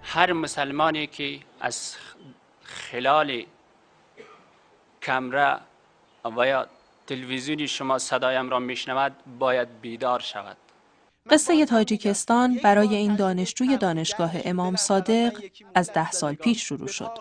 هر مسلمانی که از خلال کمره و یا تلویزیون شما صدایم را میشنود باید بیدار شود. قصه تاجیکستان برای این دانشجوی دانشگاه امام صادق از 10 سال پیش شروع شد،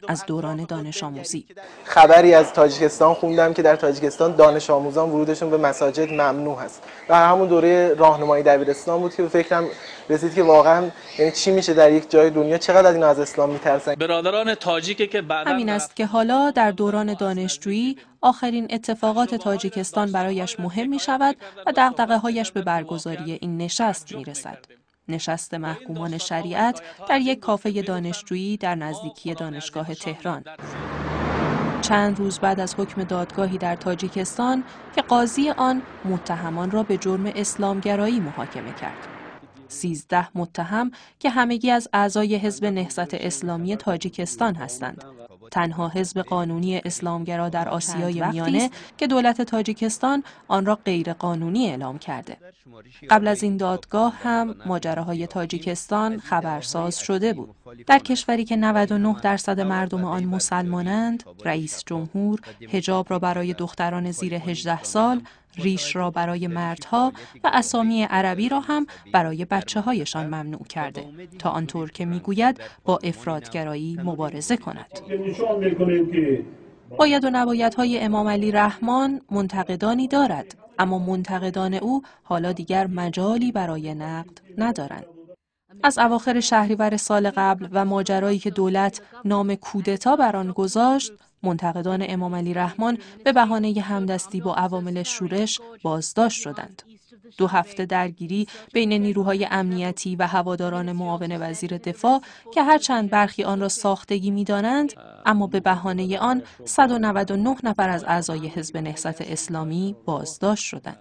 از دوران دانش آموزی. خبری از تاجیکستان خوندم که در تاجیکستان دانش آموزان ورودشون به مساجد ممنوع هست و همون دوره راهنمایی دبیرستان بود که به فکرم رسید که واقعا یعنی چی میشه در یک جای دنیا چقدر از اینا از اسلام میترسن. برادران تاجیکی که بعداً همین است که حالا در دوران دانشجویی آخرین اتفاقات تاجیکستان برایش مهم می شود و دغدغه‌هایش به برگزاری این نشست می رسد. نشست محکومان شریعت در یک کافه دانشجویی در نزدیکی دانشگاه تهران. چند روز بعد از حکم دادگاهی در تاجیکستان که قاضی آن متهمان را به جرم اسلامگرایی محاکمه کرد. 13 متهم که همگی از اعضای حزب نهضت اسلامی تاجیکستان هستند. تنها حزب قانونی اسلامگرا در آسیای میانه که دولت تاجیکستان آن را غیر قانونی اعلام کرده. قبل از این دادگاه هم ماجراهای تاجیکستان خبرساز شده بود. در کشوری که 99% مردم آن مسلمانند، رئیس جمهور حجاب را برای دختران زیر 18 سال، ریش را برای مردها و اسامی عربی را هم برای بچه هایشان ممنوع کرده تا آنطور که میگوید با افراط‌گرایی مبارزه کند. باید و نبایدهای امام علی رحمان منتقدانی دارد، اما منتقدان او حالا دیگر مجالی برای نقد ندارند. از اواخر شهریور سال قبل و ماجرایی که دولت نام کودتا بر آن گذاشت، منتقدان امام علی رحمان به بهانه همدستی با عوامل شورش بازداشت شدند. 2 هفته درگیری بین نیروهای امنیتی و هواداران معاون وزیر دفاع که هرچند برخی آن را ساختگی می‌دانند، اما به بهانه آن 199 نفر از اعضای حزب نهضت اسلامی بازداشت شدند.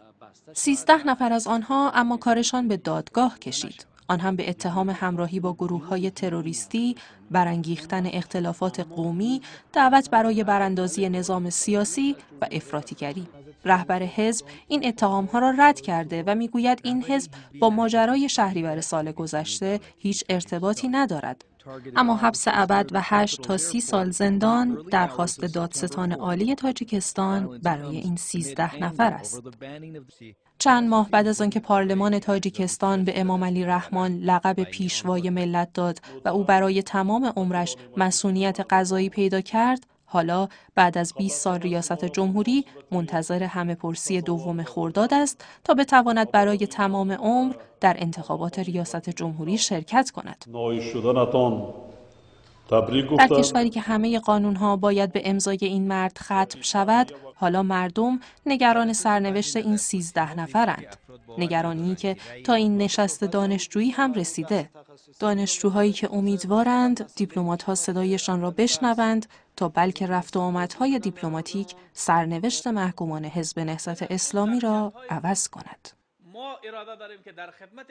13 نفر از آنها اما کارشان به دادگاه کشید. آن هم به اتهام همراهی با گروه‌های تروریستی، برانگیختن اختلافات قومی، دعوت برای براندازی نظام سیاسی و افراطیگری. رهبر حزب این اتهام‌ها را رد کرده و می‌گوید این حزب با ماجرای شهریور سال گذشته هیچ ارتباطی ندارد. اما حبس ابد و 8 تا 30 سال زندان درخواست دادستان عالی تاجیکستان برای این 13 نفر است. چند ماه بعد از آنکه پارلمان تاجیکستان به امام علی رحمان لقب پیشوای ملت داد و او برای تمام عمرش مسئولیت قضایی پیدا کرد، حالا بعد از 20 سال ریاست جمهوری منتظر همه پرسی 2 خرداد است تا بتواند برای تمام عمر در انتخابات ریاست جمهوری شرکت کند. در کشوری که همه قانونها باید به امضای این مرد ختم شود، حالا مردم نگران سرنوشت این 13 نفرند. نگرانی که تا این نشست دانشجویی هم رسیده. دانشجوهایی که امیدوارند دیپلمات‌ها صدایشان را بشنوند تا بلکه رفت و آمدهای دیپلماتیک سرنوشت محکومان حزب نهضت اسلامی را عوض کند. ما اراده داریم که در خدمت